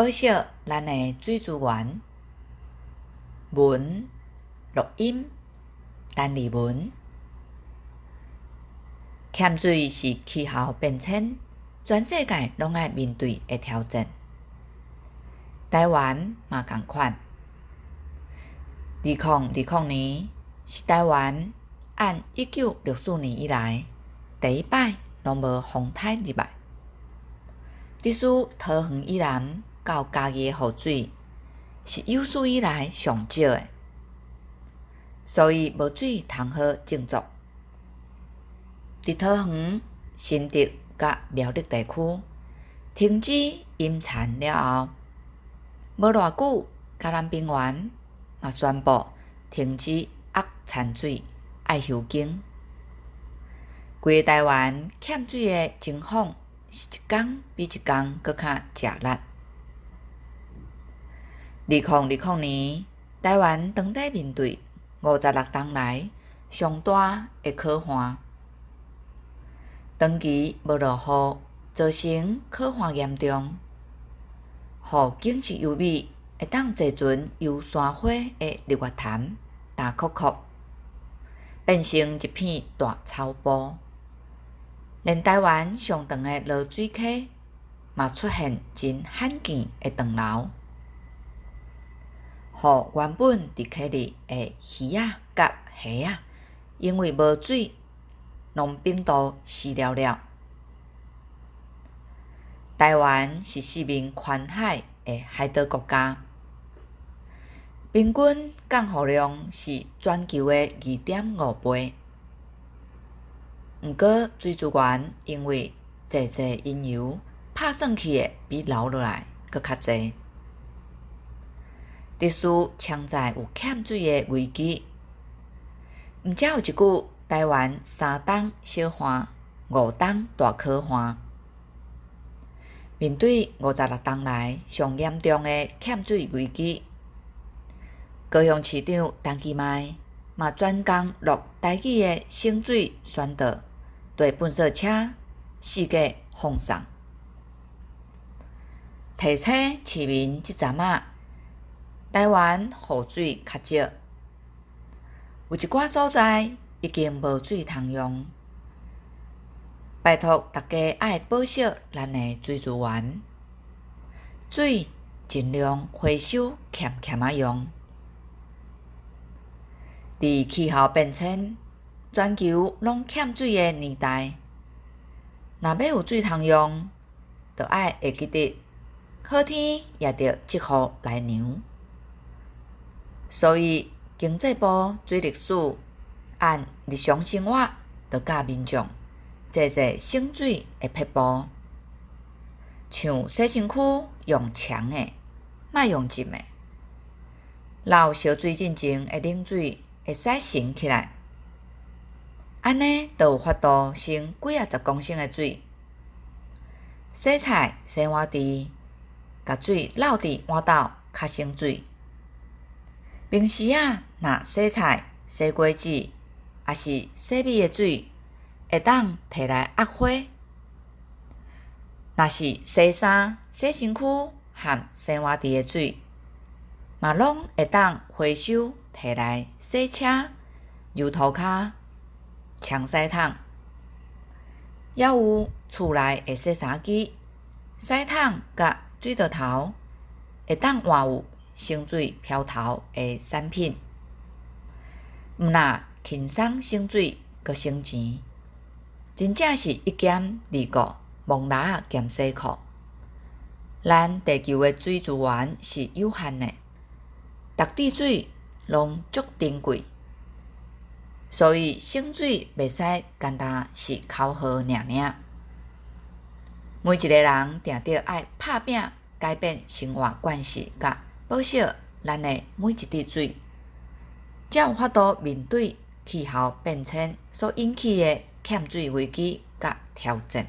保惜咱的水資源。文錄音陳麗文。欠水是氣候變遷，全世界攏愛面對的挑戰。台灣嘛仝款。2020年是台灣按1964年以來第一擺攏無風颱入來。致使桃園以南到嘉義的雨水是有史以來上少的，所以無水通好種作。佇桃園、新竹佮苗栗地區停止淹田了後，無偌久，嘉南平原嘛宣布停止壓田水，愛休耕。規個台灣欠水的情況是一工比一工閣較食力。2020年，台灣當佇面對56冬來上大的洘旱，長期無落雨，造成洘旱嚴重，予景色優美、會當坐船遊山花的日月潭焦涸涸，變成一片大草埔。連台灣上長的濁水溪嘛出現真罕見的斷流，予原本佇溪裡的魚仔佮蝦仔，因為無水，攏反肚死了了。台灣是四面環海的海島國家，平均降雨量是全球的2.5倍。毋過水資源因為濟濟因由，拍算去的比留落來閣較濟。致使潛在有欠水的危機。毋才有一句台灣三冬小旱，五冬大洘旱。面對56冬來上嚴重的欠水危機，高雄市長陳其邁嘛專工錄台語的省水宣導，對糞掃車四界放送，提醒市民這陣仔台灣雨水較少，有一寡所在已經無水通用。拜託大家愛保惜咱的水資源，水盡量回收儉儉仔用。佇氣候變遷、全球攏欠水的年代，若欲有水通用，就愛會記得好天也著積雨來量。所以經濟部水利署按日常生活，就教民眾濟濟省水的撇步，像洗身軀用沖的，莫用浸的；漏燒水進前的冷水會使盛起來，按呢就有法度省幾仔十公升的水。洗菜、洗碗池，共水漏佇碗斗較省水。平時仔若洗菜、洗果子，抑是洗米的水，會當提來壓花。若是洗衫、洗身軀和洗碗池的水，嘛攏會當回收提來洗車、揉塗跤、沖屎桶。猶有厝內的洗衫機、屎桶佮水槽頭，會當換有省水飄頭的產品。毋若輕鬆省水，閣省錢，真正是一兼二顧，摸蜊仔兼洗褲。咱地球的水資源是有限的，逐滴水攏足珍貴，所以省水袂使干焦是口號爾爾。每一个人定著愛拍拚改變生活慣勢，佮保惜咱的每一滴水，才有法度面對氣候變遷所引起的欠水危機佮挑戰。